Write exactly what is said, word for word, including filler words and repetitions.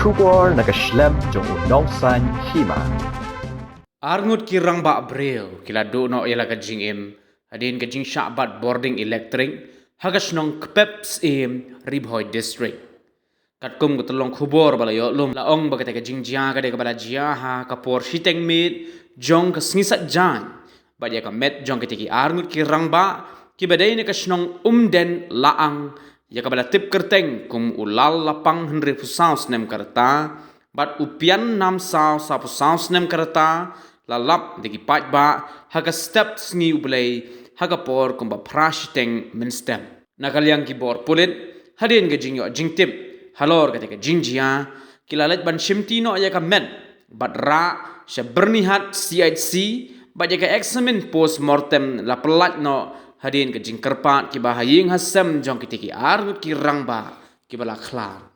Khubor na ka shlem jong u Nongsaiñ Hima. Arngut ki rangbah briew ki la duh noh ïa la ka jingim hadien ka jingshah bat bording elektrik ha ka shnong Kpep Syiem, Ri Bhoi District. Katkum ka tyllong khubor ba la ïoh lum, la ong ba kata ka jingjia ka dei kaba la jia ha ka por shiteng miet jong ka sngi Saitjaiñ, bad ïa ka met jong kita ki arngut ki rangbah kiba dei na ka shnong Umden Laang, ïa kaba la tip kyrteng kum u Lal Lapang, hynriewphew saw snem ka rta, bad u Pian Namsaw, sawphew saw snem ka rta, la lap da ki paidbah ha ka step Sngi U Blei ha ka por kumba phra shiteng mynstep. Na ka liang ki bor pulit, hadien ka jingïoh jingtip halor kata ka jingjia, ki la leit ban shimti noh ïa ka met bad rah sha Byrnihat C H C, bad ïa ka examine post mortem la pyllait noh hadien ka jingkyrpad kiba ha ïing ha sem jong kita ki arngut ki rangbah kiba la khlad.